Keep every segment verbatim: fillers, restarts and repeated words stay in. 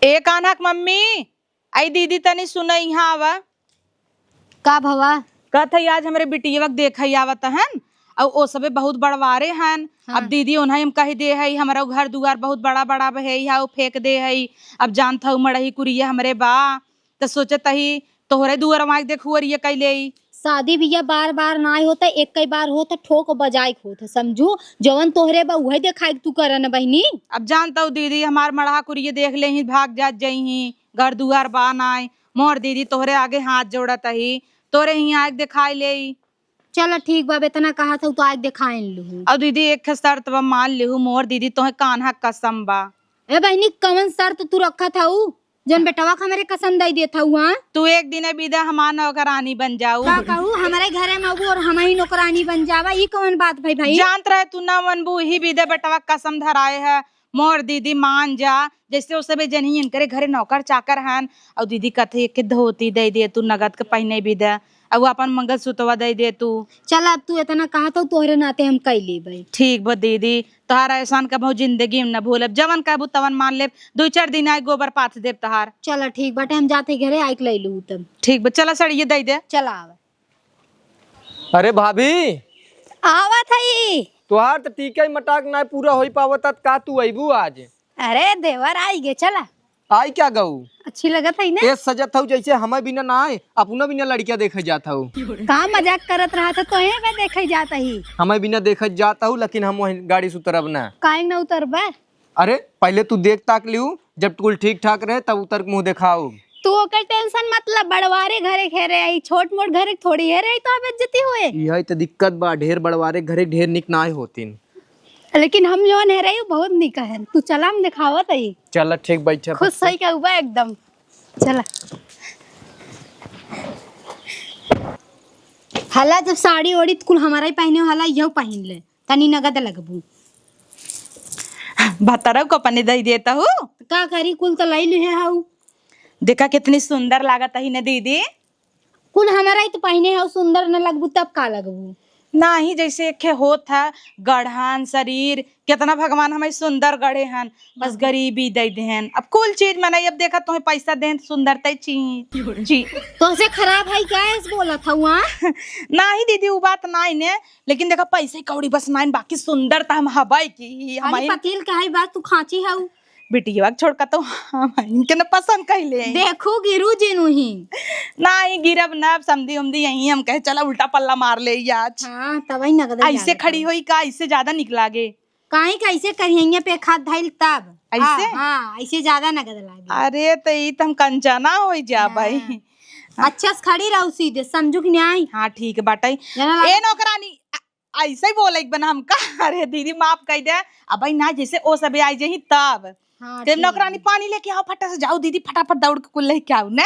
ए कान्हा के मम्मी, आई दीदी तनी सुनई, इहाँ आवा। का भवा? कहत हई आज हमरे बिटियवा के देखई आवत हन, अउ ओ सबे बहुत बड़वारे हन। हाँ। अब दीदी ओन्हई हम कहि दे हई, हमरा घर दुआर बहुत बड़ा बड़ा बा, हेई हाउ फेंक दे हई। अब जानत हउ मड़ही कुरिया हमरे बा, त सोचत हई तोहरे दुआर माई देखुअरिया कइले। शादी बियाह बार बार नाई होत, एक कई बार होत, ठोक बजाए के होत, समझू। जवन तोहरे बा उहे देखाए के तू करन बहिनी। अब जानत हउ दीदी, हमार मड़हा कुरिया देख लेही, भाग जात जइही। घर दुआर बा नाई। मोर दीदी तोहरे आगे हाथ जोड़त ही, तोरे ही आग देखाई लेई। चल ठीक बा, अब एतना कहत हउ तो आग देखाइन लूहू। अउ दीदी एक ठे शर्त बा, मान लिहू मोर दीदी तोहे कान्हा कसम बा। ए बहिनी, कवन शर्त तू रखत हउ जौन बेटवा के हमरे कसम दइ देत हउ? हाँ, तू एक दिन बिदा हमार नौकरानी बन जाऊ। का कहू, हमरे घरे में अबू और हमही नौकरानी बन जावा, ई कवन बात भई भाई? जानत रहे तू ना मनबू, ही बिदा बेटवा के कसम धराए है। मोर दीदी मान जा, जैसे ओ सबे जनी इनकरे घरे नौकर चाकर हन। अउ दीदी कथे एक धोती दे दे तू नगद के पहिने बिदा, अउ अपन मंगलसूत्रवा दे दे तू। चल अब तू एतना कहत हउ, तोहरे नाते हम कइ लेबे। ठीक बा दीदी, तोहार एहसान कबहू जिंदगी में न भूलब, जवन कहबू तवन मान लेब, दुइ चार दिन आइ गोबर पाथ देब तोहार। चल ठीक बाटे, हम जात हई घरे, आइके लइ लू तब। ठीक बा, चला सड़िये दे दे। चल आवे। अरे भाभी। आवत हई। तोहार त टीका ही मटाक नाय पूरा होई पावत, त का तू अइबू आज? अरे देवर आई गे, चला। आई क्या गऊ? अच्छी लगत हई ना? ए सजत हऊ जैसे हमें बिना ना आए, अपना बिना लड़किया देखे जात हऊ। का मजाक करत रहत ह, तोहे बे देखे जात ही। हमें बिना देखे जात हऊ, लेकिन हम वहीं गाड़ी से उतरब ना। काहे ना उतरबे? अरे, पहिले तू देख ताक लिहू, जब कुल ठीक ठाक रहे, तब उतर के मुँह देखाऊ। तू ओकर tension मत ला, बड़वारे घरे खेरे आई, छोट मोट घरे थोड़ी हेरे आई, तो अब इज्जती होए। यही तो दिक्कत बा, ढेर बड़वारे घरे ढेर निक नाय होतिन। लेकिन हम जौन हेरे आई, बहुत निक है। तू चला, हम देखावत आई। चल, ठीक, बैठे, खुश बैठे। होई के उबा एकदम। चला। हला जब साड़ी ओड़ी त कुल हमारा ही पहिने, हला यहू पहिन ले। तनी नगद लगबू। भतरऊ को अपने दई देता हूँ। का करी, कुल तो लई लिहे हऊ। देखा कितनी सुंदर लागत ही न दीदी। कुल हमारा ही तो पहिने हऊ, सुंदर न लगबू तब का लगबू? नाही, जैसे एक होत है गढ़न शरीर, कितना भगवान हमें सुंदर गढ़े हन, बस गरीबी दे देहन। अब कुल चीज मने, अब देखा तोहे पैसा देहन, सुंदरता ही चीज, चीज। तोहसे खराब है क्या, ऐसे बोलत हऊ, हाँ? नाही दीदी, उ बात नाही ने, लेकिन देखा पैसे कौड़ी बस नाही, बाकी सुंदरता हम हबाई की, खाली हम पतील के है बात, तू खांची हऊ। बिटिया के छोड़ का तो हम इनके न पसंद कइले। देखू गिरू जिनु ही। नाही गिरब न, अब समधी उमदी यहीं हम कहे चला उल्टा पल्ला मार ले आज। हाँ, तबही नगद ऐसे ज्यादा खड़ी होई का, इससे ज्यादा निक लागे। काहे के ऐसे करिहैया पे खाद धइल तब। ऐसे? हाँ, हाँ, ऐसे ज्यादा नगद लागे। अरे, त ई त हम कंचना होइ जा हाँ। भाई। अच्छा से खड़ी रहू सीधे, समझू कि नहीं? हाँ, ठीक बाटे। जना ए लागे नौकरानी, अ-, ऐसे ही बोले एक बना हमका। अरे दीदी, माफ कर दे। अब भाई ना, जैसे ओ सबे आई जही तब। हाँ, ते ठीक नौकरानी है। पानी लेके आओ, फटा से जाओ दीदी, फटाफट दौड़ के कुल लेके आओ ना।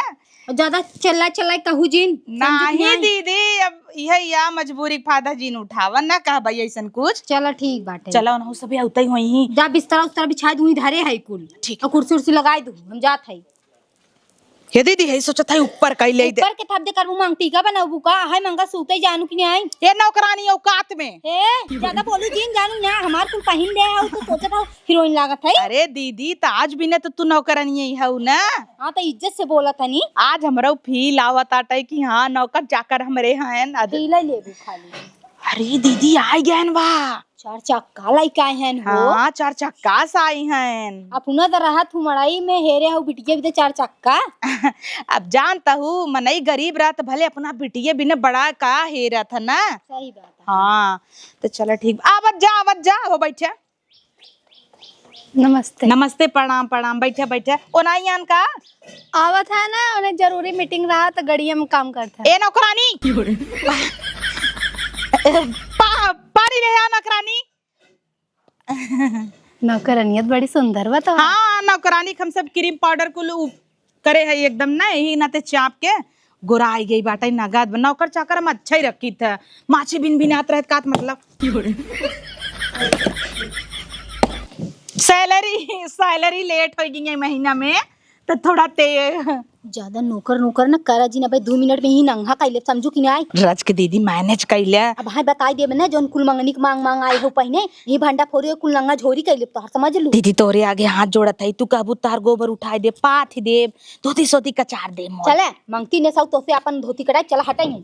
और ज्यादा चिल्ला चिल्लाई कहू जिन, समझू कि नाही नहीं? दीदी, अब इहे या मजबूरी के फायदा जिन उठावा, ना कह भाई ऐसन कुछ। चलो ठीक बाटे। चलो, उनहु सबे उतई होई ही। जा बिस्तरा उस्तरा बिछाई दूँ, धरे है कुल। ठीक। और कुर्सी उर्सी लगाई दूँ, हम जात है। हे दीदी, हे सोचत है ऊपर कई ले दे। ऊपर के थप दे करबू, मांग टीका बनाबू का? है मंगा सूते जानू कि नहीं आई? ए नौकरानी औकात में। ए, ज्यादा बोलू जिन जानू ना, हमार कुल पहिन ले है, तो सोचत है हीरोइन लागत है। अरे दीदी, त आज भी न तो तू नौकरानी ही हऊ ना। हाँ, तो इज्जत से बोलत हनी। आज हमरा feel आवत आटे कि हाँ, नौकर चाकर हमरे हैं। अद- फील लेबू खाली। अरे दीदी, आई गए हैं बा। चार चक्का लइके आए हैं हो। हाँ, चार चक्का से आई हैं। अपना तो रहत हूँ मड़ई में, हेरे हूँ बिटिया भी तो चार चक्का। अब जानता हूँ, मनई गरीब रहत, भले अपना बिटिया बिना बड़ा का हेरत है ना। सही बात है। हाँ, तो चलो ठीक, आवत जा, आवत जा, हो बैठे। नमस्ते। नमस्ते, प्रणाम, प्रणाम, बैठे, बैठे। ओ नाई आन का? आवत है ना, उन्हें जरूरी meeting रहा तो गड़िया में काम करता है। ए नौकरानी। पा-, पानी ले आ नौकरानी। नौकरानियत बड़ी सुंदर बा तो। हाँ, नौकरानी के हम सब cream powder कुल उ-, करे है एकदम ना, यही नाते चाप के गोराई गई बाटे नगद। नौकर चाकर हम अच्छा ही रखी था, माछी बिन बिनात रहत कात मतलब। Salary, salary late हो गई है महीना में, त थोड़ा ते ज्यादा नोकर नोकर न करा जिन, अबे दू मिनट में ही नंगा कइ लेब, समझू कि नाहीं? रच के दीदी manage कइ ले। अब हाँ बताइ देब न, जौन कुल मंगनी के मांग मांग आए हो पहिने, ई भंडा फोरी कुल नंगा झोरी कइ लेब तोहर, समझ लू। दीदी तोहरे आगे हाथ जोड़त हई, तू कहबू तोहर गोबर उठाइ देब, पाथ देब, धोती सोती कचार देब मोर। चले मंगती ने साउ तोसे आपन धोती कटाई, चला हटाई नहीं।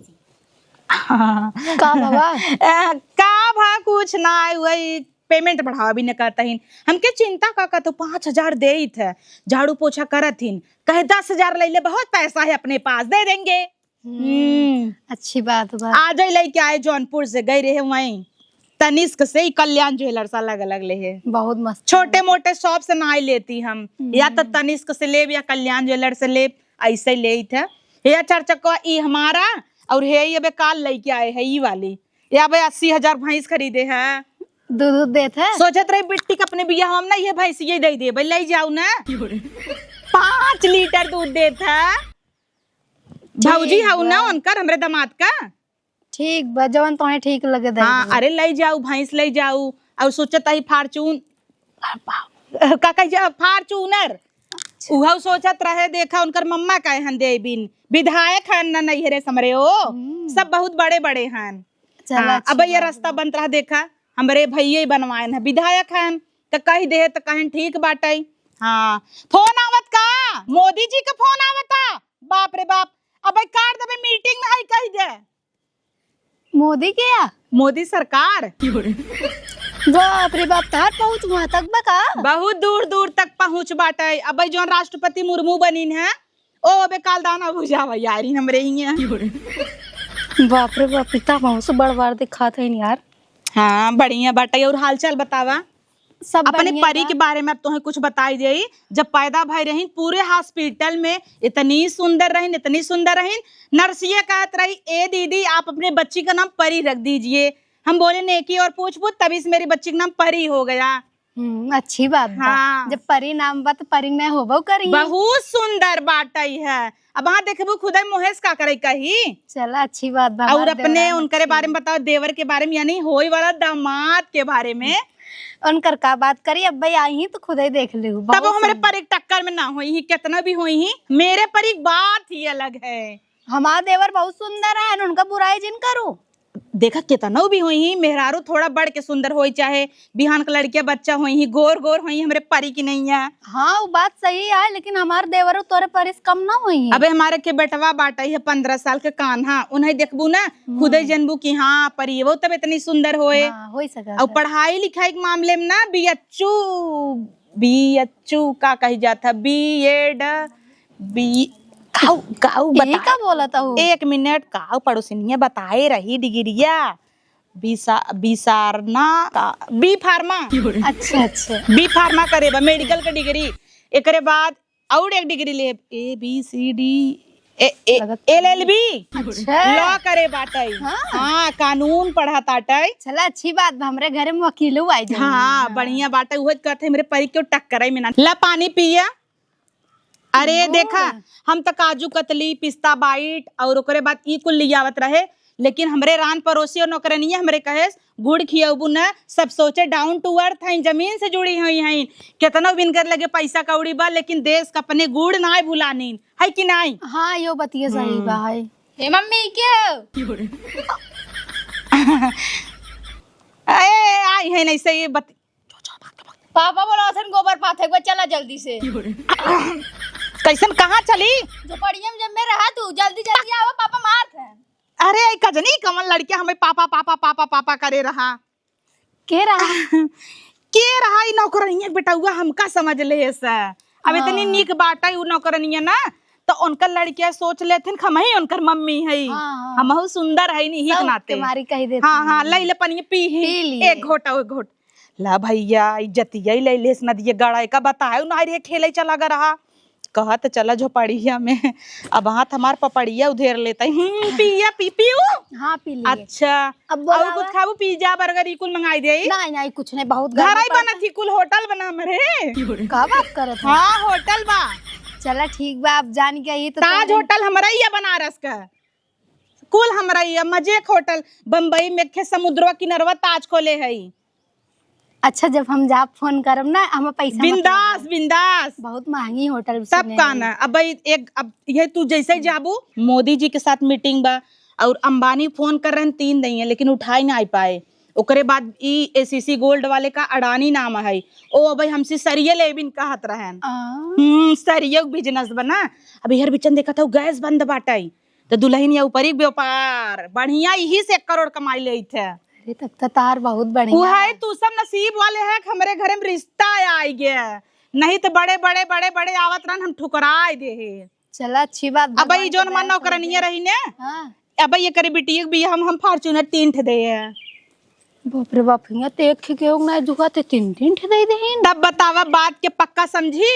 का भवा? अ, का भा कुछ ना, वही payment बढ़ावा भी न करत हिन। हमके चिंता का, का तो पाँच हजार देइत है, झाड़ू पोछा करत हिन, कहे दस हजार लइ ले, बहुत पैसा है अपने पास, दे देंगे। हम्म, हम्म। अच्छी बात बा। आज ही लइके आए जौनपुर से, गए रहे वहीं तनिष्क से ही कल्याण ज्वेलर्स अलग अलग ले है। बहुत मस्त। छोटे मोटे shop से ना लेती हम, हम्म। या तो तनिष्क से लेब या कल्याण ज्वेलर्स से लेब, ऐसे लेइत है। ये चार चक्का ई हमारा और हे ये अबे काल लइके आए है ई वाली। या बे अस्सी हजार भैंस खरीदे है। दूध, दूध देत है? सोचत रही बिट्टी के अपने बियाह हम ना ये भैंस ये दे दे, भाई ले जाऊ ना। पाँच लीटर दूध देत है। ठीक भौजी हऊ ना बा। उनकर, हमरे दामाद का। ठीक बा, जवन तोहे ठीक लगे दे हाँ, दे। अरे ले जाऊ, भैंस ले जाऊ। और सोचत ही Fortune-, का कह जा, Fortuner। अच्छा। उहऊ सोचत रहे, देखा उनकर मम्मा कहे हन देबिन, विधायक हन ना नैहरे समरे ओ। हम्म। सब बहुत बड़े बड़े हन। चला, हाँ, अच्छी अब ये बात रास्ता बा। बनत रहा, देखा हमरे भैया ही बनवाएन है, विधायक हन, त कह दे त कहन ठीक बाटई। हाँ, फोन आवत का? मोदी जी का फोन आवता। बाप रे बाप, अब काट देबे, meeting में है कह दे। मोदी के या? मोदी सरकार। बाप रे बाप, तार पहुँच वहाँ तक बा का? बहुत दूर दूर तक पहुँच बाटई। अब जौन राष्ट्रपति मुर्मू बनिन है, ओ अबे काल दाना भुजावा यारी हमरे हियाँ। बाप रे बाप, इतना बहुत से बड़ बार दिखात है यार। हाँ, बढ़िया बाटई। और हालचाल बतावा? सब अपने बढ़िया परी बा। के बारे में अब तोहे कुछ बताई देई। जब पैदा भई रहिन, पूरे hospital में इतनी सुंदर रहिन, इतनी सुंदर रहिन। नर्सिया कहत रही, "ए दीदी, आप अपने बच्ची का नाम परी रख दीजिए।" हम बोले, "नेकी और पूछ पूछ, तभी से मेरी बच्ची का नाम परी हो गया।" हम्म, अच्छी बात बा। हाँ। जब परी नाम बा, त परी नहीं होबो करी। बहुत सुंदर बाटई है। अब हाँ देखबू खुदे मोहेश का करे कही। चला, अच्छी बात बा, और हमार अपने देवरान उनकरे अच्छी बारे में है। बताओ, देवर के बारे में, यानी होए वाला दामाद के बारे में। उनकर का बात करी, अब भाई आई ही तो खुदे देख लेहू, तब बहुत वो हमरे सुंदर। परी के टक्कर में ना होई ही, कितना भी होई ही, मेरे परी की बात ही अलग है। हमार देवर बहुत सुंदर है, उनका बुराई जिन करू। देखा, केतनो भी होई ही, मेहरारू थोड़ा बढ़ के सुंदर होई, चाहे बिहान के लड़किया बच्चा होई ही, गोर गोर होई, हमरे परी की नहीं है। हाँ, वो बात सही है, लेकिन हमार देवरो तोरे परी से कम ना होई है। अबे हमारे के बेटवा बाटई है पन्द्रह साल के कान्हा, उन्हें देखबू ना, हम्म। खुदे जनबू कि हाँ, परी वो तब इतनी सुंदर होए। हाँ, होई सका और है। पढ़ाई लिखाई के मामले में ना, बीएचयू, बीएचयू का कही जात है, बीएड, बी, काऊ, काऊ यही बता। का बोलत हऊ? एक मिनट, काऊ पड़ोसिनिया बताए रही डिग्रिया। बीसा-, बीसारना का, बी फार्मा। अच्छा, अच्छा। बी फार्मा करे बा, मेडिकल के डिग्री। एकरे बाद और एक डिग्री ले, ए बी सी डी, ए, ए, लगत एलएलबी। अच्छा। लॉ करे बाटई। हाँ। हाँ, कानून पढ़ा ताटई। चला, अच्छी बात बा, हमरे घरे में वकीलो आई जाई। हाँ, हाँ। बढ़िया बाटई, उहे कहत है, हमरे परी के टक्कर में ना। ला पानी पिया। अरे गुड़। देखा, हम त काजू कतली, पिस्ता बाइट और ओकरे बाद ई कुल लियावत रहे, लेकिन हमरे रान पड़ोसी और नौकरनिया हमरे कहे, "गुड़ खियौबू न, सब सोचे down to earth हईं, जमीन से जुड़ी हुई हईं, केतनो बिनकर लगे पैसा कौड़ी बा, लेकिन देश का अपने गुड़ नाय भुलानीन, है कि नाय?" हाँ, यो बतिया सही हम्म। बा, है। हे मम्मी, के हो? ए, आई है नहीं सही बत-, पापा बोला थन गोबर पाथे, एक बार चला जल्दी से। कैसन कहाँ चली? झोपड़िया में जब में रहा तू, जल्दी जल्दी आवा, पापा मारत हैं। अरे, ई कजनी कमन लड़किया हमें पापा, पापा, पापा, पापा करे रहा। के रहा? के रहा ई नौकरनिया बेटउआ, हमका समझ ले से। अब इतनी हाँ। नीक बाटई उ नौकरनिया ना, तो उनकर लड़किया सोच लेथिन कि हमही उनकर मम्मी हई। हाँ, हाँ। हमहू सुंदर हई नी, ही के सब नाते। के मारी कही देती हाँ, हाँ, हैं। लई ले पनिया पी ही। पी लिए। एक घोटा, एक घोट। ला भैया, इज्जतिया ही ले लेस नदिया गड़ा, एका बताए ना रे, खेले चला गा रहा। कहत चला झोपड़िया में, अब हाथ हमार पपड़िया उधेर लेता है। हम्म, पिया, पी, पीऊ? हाँ, पी लिए। अच्छा, अब बोला और कुछ हुआ? खाबू? पिज्जा, बर्गर, ई कुल मंगाई दे? नहीं, नहीं, कुछ नहीं, बहुत घर गर्मी आई पड़ता। बनत ही, कुल होटल बना मरे। का बात करत है? हाँ, होटल बा। चला, ठीक बा, अब जान के आई तो ताज तोहरे होटल हमरा ही है बनारस का। कुल हमरा ही है, मजे एक होटल, बम्बई में खे समुद्रवा किनरवा ताज खोले हई। अच्छा, जब हम जाब फोन करब ना, हम पैसा मत बिंदास, लगाब। बिंदास। बहुत महंगी होटल तब सुने का हई। ना, अब भाई एक, अब ये तू जैसे ही जाबू, मोदी जी के साथ मीटिंग बा और अंबानी फोन कर रहन तीन दिन है, लेकिन उठाई ना पाए। ओकरे बाद ई एसीसी गोल्ड वाले का अडानी नाम है, ओ अब हमसे सरिये लेबिन कहत रहन। आ। हम्म, सरिये बिजनेस बना। अब यार बिचन देखत हूँ गैस बंद बाटे, तो दुल्हन या ऊपरी व्यापार बढ़िया, यही से एक करोड़ कमाई लेत है। अरे, तब तो तार बहुत बढ़िया उहे है। तू सब नसीब वाले है कि हमरे घरे में रिश्ता आइ गया, नहीं तो बड़े, बड़े, बड़े, बड़े आवत रहन, हम ठुकराए दे है। चला, अच्छी बात, अब भगवान ई के जोन दया मन से हो नौकरनिया जाए। रही ने, हाँ। अब ये करे बिटिया के बियाह हम, हम Fortuner तीन ठे दे है। बाप रे बाप, हियां तो एक ठे केहू ना जुगा ते तीन, तीन ठे दे देहिन। तब बतावा बात के पक्का समझी।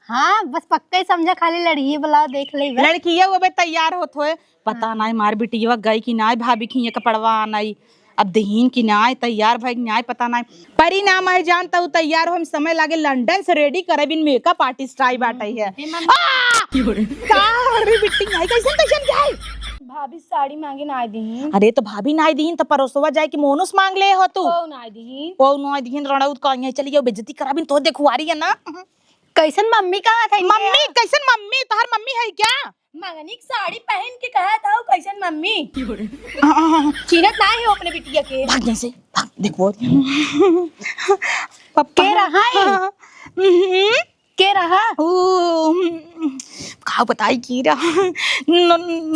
हाँ, बस पक्का ही समझा, खाली लड़िए बुलाओ, देख ले बस। लड़किया वो बे तैयार होत होए, पता हाँ। नाई मार बिटिया गई कि नाई, भाभी खिया कपड़वा नाई, अब दहीन कि नाई, तैयार भई कि नाई, पता नाई। परी नाम है जान, त उ तैयार हो, हम समय लागे लंदन से रेडी करे बिन मेकअप आर्टिस्ट आई बाटे है। हे मम्मी। आ! का हो रे बिट्टी, आई कैसन कैसन के आई? भाभी साड़ी मांगे ना आई दीन। अरे तो भाभी ना आई दीन तो परोसवा जाए कि मोनुस मांग ले हो तू। ओ ना आई दीन। ओ ना आई दीन, रणौत का आई, चली जाओ बेइज्जती करा बिन तो देखुआरी है ना। कैसन मम्मी कहत है इनके? मम्मी, कैसन मम्मी? तोहर मम्मी है क्या? मंगनी की साड़ी पहन के कहत हौ, कैसन मम्मी? हाँ, हाँ, हाँ। चिन्हत ना है अपने बिटिया के। भाग यहाँ से, भाग, देख वो। पप्पा। के रहा है? हाँ, हम्म। के रहा? ओ, हम्म, का बताई की रहा? नो,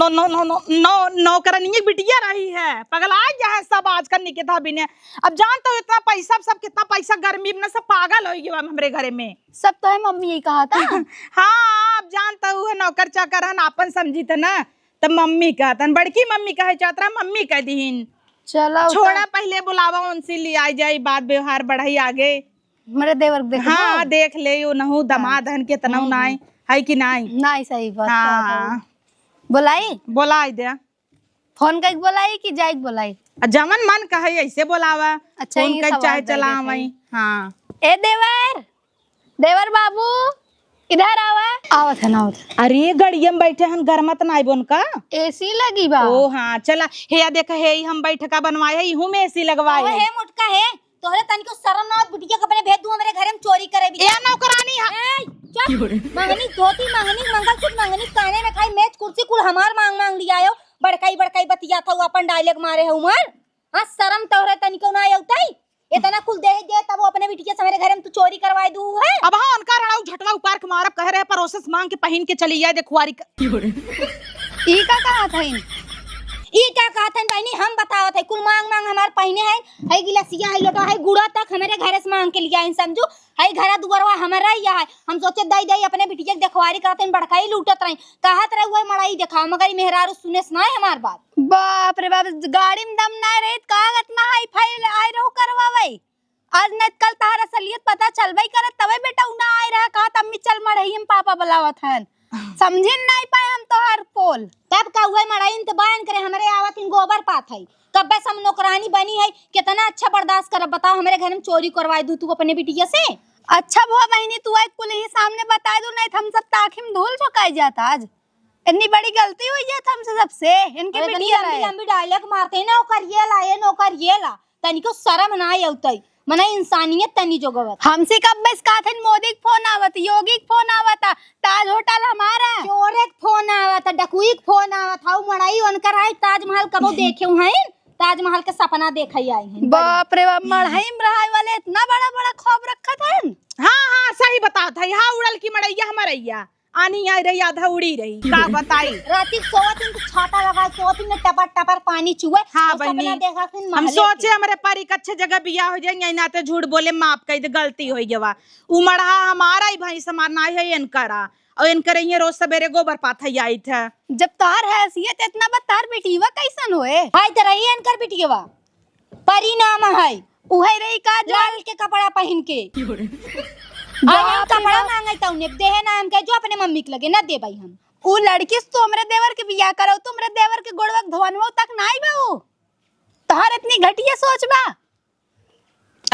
नो, नौकरनिया की बिटिया रही है। पगला जहाँ सब आजकल निकिता बिने। अब जानत हो इतना पैसा, सब कितना पैसा गर्मी में ना सब पागल होइ गया हमरे घरे में। सब तो है मम्मी यही कहा था। हाँ, अब जानत हु है नौकर चाकर हन, आपन समझी थे ना, तब मम्मी कहतन, बड़की मम्मी कहे चाहत रहा, मम्मी कह दीहिन। चलो, छोड़ा, तब पहले बुलावा उनसे, ले आई जाई, बात व्यवहार बढ़ाई आगे। मेरे देवर के देख हाँ, दो। देख ले, यो नहु हाँ। दमाद हन के तनहु हम्म, नाई, हम्म। है कि नाई? नाई, सही बात हाँ। कहत हौ। बुलाई? बुलाई दे। फोन कइके बोलाई कि जाइके बोलाई? आ, जवन मन कहे ऐसे बोलावा। अच्छा, फोन ये कइके सवाल चाहे दे चलावई। देते हैं। हाँ। ए देवर, देवर बाबू, इधर आवा। आवत है ना, आवत है। अरे, गड़िया में बैठे हन, गरमत नाई बोन का? एसी लगी बा। ओ हाँ, चला। हे या देख, हे ही हम बैठका बनवाए है, इहू में एसी लगवाए ओ, है। हे मोटका हे, तोहरे तनिको शरम ना आवत, बिटिया के अपने भेज दू हमरे घरे में चोरी करे भी। ए नौकरानी हा। ए, चुप। मंगनी धोती, मंगनी मंगलसूत्र, मंगनी काने में खाई, मेज कुर्सी कुल हमार मांग मांग लियायो। बड़काई बड़काई बतियात हौ, अपन डायलॉग मारे है उमर। हाँ, शरम तोहरे तनिको ना आवत है। इतना कुल दे दे तब वो अपने बिटिया से हमरे घरे में तू चोरी करवाए दू है। अब हाँ, उनका रड़ाऊ झटवा उपार के मारब, कह रहे परोसे से मांग के पहिन के चली आए देखुआरी का। ई का कहत हईन? ई का कहत हईन बहिनी, हम बतावत है, कुल मांग मांग हमार पहिने है, है गिलसिया, है लोटा, है गुड़ा तक हमरे घरे से मांग के लिया है, समझू, है घरा दुआरवा हमारा ही है। हम सोचे दई दई अपने बिटिया के देखवारी करत हईन, बड़काई लूटत रही, कहत रहे हुए मड़ाई देखाओ, मगर ई मेहरारू सुने से ना है हमार बात। बाप रे बाप, गाड़ी में दम ना रहित, कागत ना हाई फाई आए रहो करवावे। आज न कल तहार असलियत पता चलबे करत, तबे बेटा उ ना आए रहा, कहत, "अम्मी चल मड़ई में पापा बुलावत हन।" समझिन नाई पाए हम तोहार पोल। तब का हुए मड़ई में त बायन करे, हमरे आवत इन गोबर पात है। कब्बे से हम नौकरानी बनी है, कितना अच्छा बर्दाश्त करब बताओ, हमरे घर में चोरी करवाए दू तू अपने बिटिया से। अच्छा भुआ बहिनी, तू आई कुल ही सामने बताए दू, नहीं त हम सब त आँखी में धूल झोंकाए जात आज। इतनी बड़ी गलती हुई जात हमसे सबसे, इनके अरे, इतनी बिटिया लंबी रहे। लंबी डायलॉग मारते हैं, नौकर ये ला, ये नौकर ये ला। तनिको शरम ना आवतई, मने इंसानियत तनी जोगवत। हमसे कब बस कहत हन, मोदी के फोन आवत, योगी के फोन आवत, ताज होटल हमारा। चोरे के फोन आवत, डकुई के फोन आवत, हाउ मड़ई उनकर आई, ताजमहल कबो देखे हैं? ताजमहल के सपना देखे आई हैं। बाप रे बाप, मड़ई में रहे वाले इतना बड़ा बड़ा ख्वाब रखत हन। हाँ, हाँ, सही बतावत है। हाँ, उड़ल की मड़ैया हमरैया। आनी आई रही, आधा उड़ी रही, का बताई? राती सोवत हन तो छाता लगाए सोवत हन, टपर टपर पानी चुए। हाँ और सपना बहिनी, देखा फिर हम महले सोचे के। हमरे परी के अच्छे जगह बियाह हो जाए, यही नाते झूठ बोले, माफ कर दे, गलती हो गवा। उ मड़हा हमारा ही, भैंस हमार ना है, इनकरा, और इनकरे ये रोज सवेरे गोबर पाथे आई थे। जब तार हैसियत इतना बा, तार बेटीवा कैसन होए? आई तो रही इनकर बेटीवा। परी नाम है। उहे रही का जो लाल के कपड़ा पहिन के। बाप रे बाप। अरे कपड़ा मांगे तउने देहे ना हमके, जो अपने मम्मी के लगे ना देबई हम। उ लड़की से तू हमरे देवर के बियाह करौ, तू हमरे देवर के गोड़वा के धोवनवो तक ना आई बा उ। तोहार इतनी घटिया सोच बा।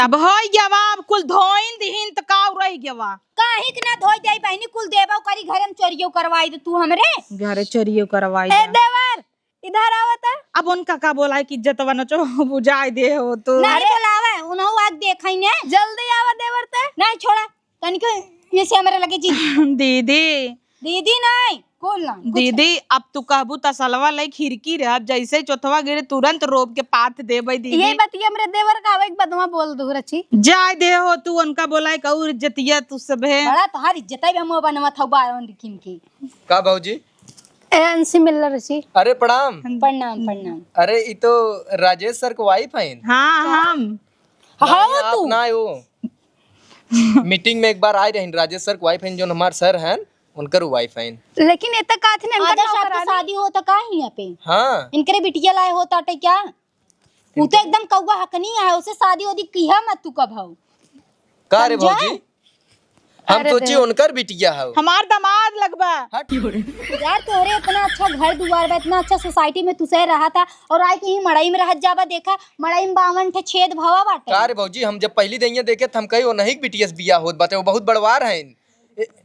अब होई गवा, अब कुल धोइन दिहिन त का रही गवा। काहे के ना धोई देई बहिनी, कुल देबो करी, घरे में चोरियो करवाई दे तू हमरे। घरे चोरियो करवाई ए दे। देवर, इधर आवत है। अब उनका का बोलाए कि इज्जतवा न चो बुझाए दे हो तू। नहीं अरे। बोलावे, उन्हों आग देखई ने। जल्दी आवा देवर ते। नहीं छोड़ा, तनिको ये से हमरे लगे जी। दीदी। दीदी नहीं, कुल नहीं, कुछ दीदी, नहीं। अब तू कहबू तसलवा ले खिड़की रे, अब जैसे चोथवा गिरे तुरंत रोप के पाथ देबै दीदी। ये बतिया हमरे देवर का आवे एक बदवा बोल दू रची। जाए दे हो तू, उनका बोलाए कहू इज्जतिया तू सब है। बड़ा तोहार इज्जत है, हम बनवा था बावन किम की। का भौजी? ए, अंशी मिल्लर जी। अरे, प्रणाम। प्रणाम, प्रणाम। अरे, ई तो राजेश सर के wife हईन। हाँ, का? हम। हाँ, नहीं, आप तू। ना हो। Meeting में एक बार आए रहिन, राजेश सर के wife हईन, जो हमार सर हन, उनकर wife हईन। लेकिन एतना काथी ने इनकर आदर्श, आपके नौकरानी। शादी हो तो का ही यहाँ पे? हाँ। इनकरे बिटिया लाए हो ताटे क्या? उ तो एकदम कौआ हकनी है, उसे शादी वादी किहा मत तू कब हो। का रे समझा? भौजी? हम अरे सोची दे। उनकर बिटिया हो। हमार दामाद लगबा। हट। यार तोहरे इतना अच्छा घर दुआर बा, इतना अच्छा society में तू सह रहा था और आए कहीं मड़ई में रहत जाबा, देखा मड़ई में बावन ठे छेद भवा बाटे। का रे भौजी, हम जब पहली दहिया देखे त हम कही वो नहीं बिटिया से बियाह होत बाटे, वो बहुत बड़वार हैं।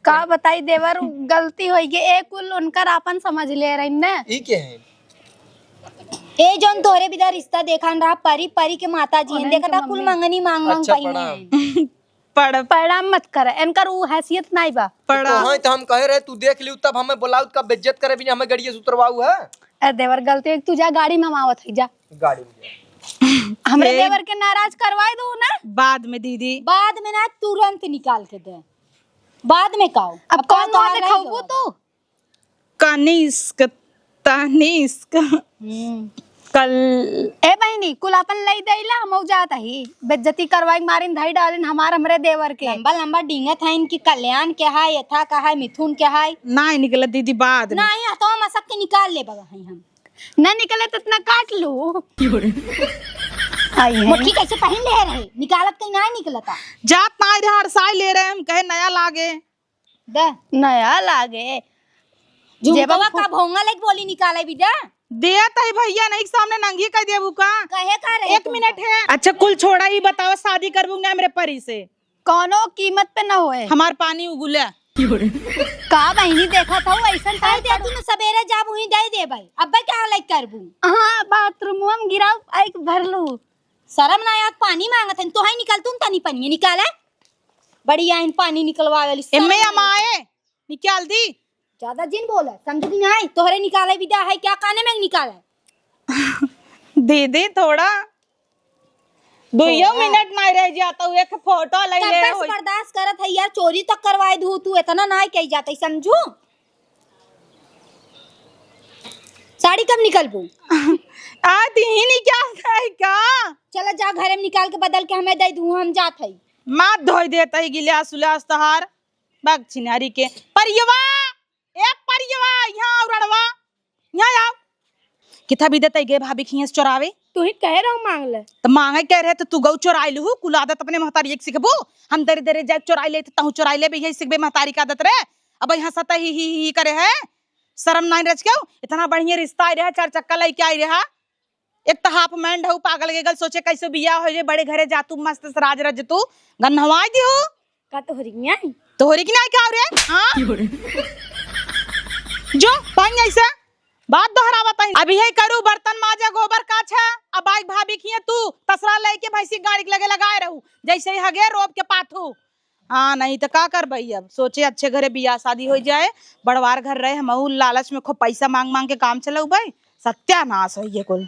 का बताई देवर, गलती होई गई। ए कुल उनकर आपन समझ ले रही न। ई के हैं? ए जौन तोहरे बिदा रिश्ता देखान रहा, परी, परी के माता जी हैं, उन्हन देखा के था कुल मम्मी। मंगनी मांग मांग अच्छा, पहिने प्रणाम। हैं। पड़- प्रणाम मत कर, इनकर उ हैसियत नाई बा। तो पड़ा। तोहई तो हम कहे रहे, तू देख लियो तब हमें बोलाऊ, का बेइज्जत करे बिना हमें गड़िया से उतरवाऊ है। ए देवर, गलती होई, तू जा गाड़ी में, हम आवत है, जा। गाड़ी में जा। हमरे ए- देवर के नाराज करवाए दो ना। बाद में दीदी। बाद में ना, तुरंत निकाल के दे। बाद में काओ? अब अब कौन काओ मुँह तोहार रह देखाऊ गवा? तू? कनिष्क, तनिष्क। हम्म। कल ए बहिनी, कुल आपन लई देला, हम जात ही। बेइज्जती करवाई मारिन, धई डालिन हमार हमरे देवर के। लंबा लंबा डींगत है इनकी, कल्याण के है, यथा का है, मिथुन के है। नाई निकलत दीदी, बाद में। नाई, तो हम असक के निकाल ले बगा है हम। ना निकले तो इतना काट लू। आई है। मुट्ठी कैसे पहन ले रहे, निकालत कहीं नाई निकलता। जात नाई रहे, हर साई ले रहे हम, कहे नया लागे। दे। नया लागे। झुमकवा जेबम फु- का भोंगा लेके बोली निकाले भी दे। देत है भैया, नहीं के सामने नंगी कर देबू का? कहे का रहे एक तुमका? मिनट है। अच्छा कुल छोड़ा, ही बताओ शादी करबू ना हमरे परी से? कौनो कीमत पे ना होए। हमार पानी उगुला। का बहिनी देखत हऊ ऐसन अरे टाइप दे, तू न सबेरे जाब वहीं दे दे भाई। अब्बे क्या लेके करबू? हाँ, बाथरूम में गिराओ, आइक भर लू। शर्म ना आत, पानी मांगत हन, तोहई निकल, तुम तनी पनिया निकाले। बड़ी आइन पानी निकलवा वाली, शर्म एम्मे नहीं। अमाए, निकाल दी। ज्यादा जिन बोले, समझ नहीं आई, तोहरे निकाले विदा है, क्या काने में निकाले? दे दे थोड़ा, दुइयो तोहरा। मिनट नहीं रह जाता, एक फोटो ले कब ले बस होई। बर्दाश्त करत है यार, चोरी तक करवाए दू तू, इतना ना कही जाता, समझू? साड़ी कब निकलबू? आ, दिही नहीं क्या है का? चला जा, घरे में निकाल के बदल के हमें दे दू, हम जात हई। माथ धोई देत हई गिलास उलास तहार, बाग छिनारी के। परियवा, ए परियवा, यहाँ आओ रड़वा, यहाँ आओ। किथा भी देते गए भाभी खियाँ से चोरावे? तू ही कहे रहो मांग ले। तो मांगे कह रहे तो तू गऊ चोराई लुहू, कुल आदत अपने महतारी एक सिखबू। हम दरे दरे जाए चोराई ले, तो तहू चोराई ले, यही सिखबे महतारी का आदत रे। अब यहाँ सता ही, ही, ही करे है। शर्म नाई रच के, इतना बढ़िया रिश्ता आई रहा, चार चक्का लेके आई रहा। एक तो हाफ मैंड हऊ, पागल गेगल, सोचे कैसे बियाह हो जे, बड़े घरे जा तू, मस्त से राज रज तू, गन्हवाई दी हो। का तोहरी की नाई? तोहरी की नाई का रे? हाँ? जो, पानी ऐसे, बात दोहरावत है। अभी है करू, बर्तन माजा, गोबर काछा, अब आई भाभी खिए तू, तसरा लेके भैंसी गाड़ी के लगे लगाए रहू, जैसे ही हगे रोप के पाथू। हाँ, नहीं तो का करबई अब? सोचे अच्छे घरे बियाह शादी हो जाए, बड़वार घर रहे, हमहू लालच में खूब पैसा मांग मांग के काम चलउबई। सत्यानाश होइए कुल।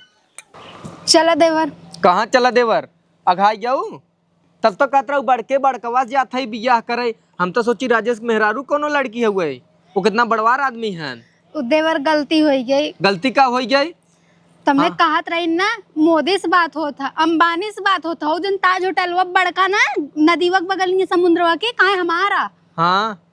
चला देवर। कहाँ चला देवर? अघाई जाऊ? तब तो कहत रहू बड़के बड़कवा से जात है बियाह करे। हम तो सोची राजेश के मेहरारू कोनो लड़की हुए, वो कितना बड़वार आदमी है। उ देवर गलती होई गई। गलती का होई गई? तब मैं हाँ। कहत रही ना, मोदी से बात होत है, अंबानी से बात होत है, वो जन ताज होटल, वो बड़का ना, नदीवा के बगल में समुद्रवा के, काहे हमारा? हाँ,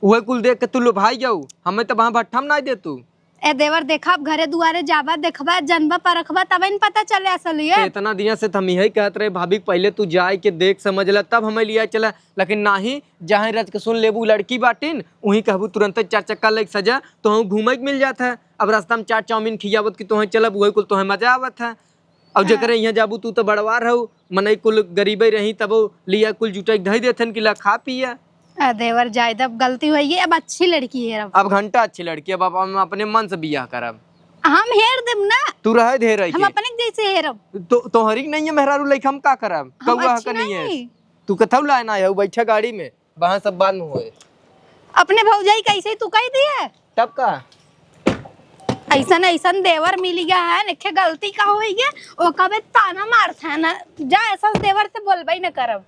उहे कुल देख के तू लोभाई जाऊ, हमें तो वहाँ भट्ठम ना दे तू। ए देवर, देखा, अब घरे दुआरे जाबा, देखबा, जनबा, परखबा, तब न पता चले असलियत। तो इतना दिना से तो हम यही कहत रहे भाभी, पहले तू जाए के देख समझ ला, तब हमें लिया चला, लेकिन नाही, जहाँ रच के सुन लेबू लड़की बाटिन, वहीं कहबू तुरंत चार चक्का लेके सजा, तो हम घूमे के मिल जात है। अब रास्ता में चाट चाउमीन खियावत कि तोहें चलब, वही कुल तोहें मजा आवत है। और हाँ। जेकरे यहाँ जाबू तू तो बड़वार हऊ, मनई कुल गरीबे रही, तबो लिया कुल जुटाई धई देथन कि ला खा पिया। आ देवर जाए दे, अब गलती होई गई, अब अच्छी लड़की है अब। अब घंटा अच्छी लड़की, अब, अब हम अपने मन से बियाह करब। हम हेर देब ना। तू रहे दे रही हम के। अपने के जैसे हेरब। तो तोहरी के नहीं है मेहरारू लइका, हम का करब? हम कौआ अच्छी का नहीं है? नहीं। तू कथऊ लाए ना है, बैठा गाड़ी में, वहाँ सब बाद में होए। अपने भौजाई कैसे तू कह दिए? तब का? ऐसन ऐसन देवर मिल गया है, नेखे गलती का होई गया, ओका बे ताना मारत है ना। जा, ऐसा देवर से बोलबे न करब।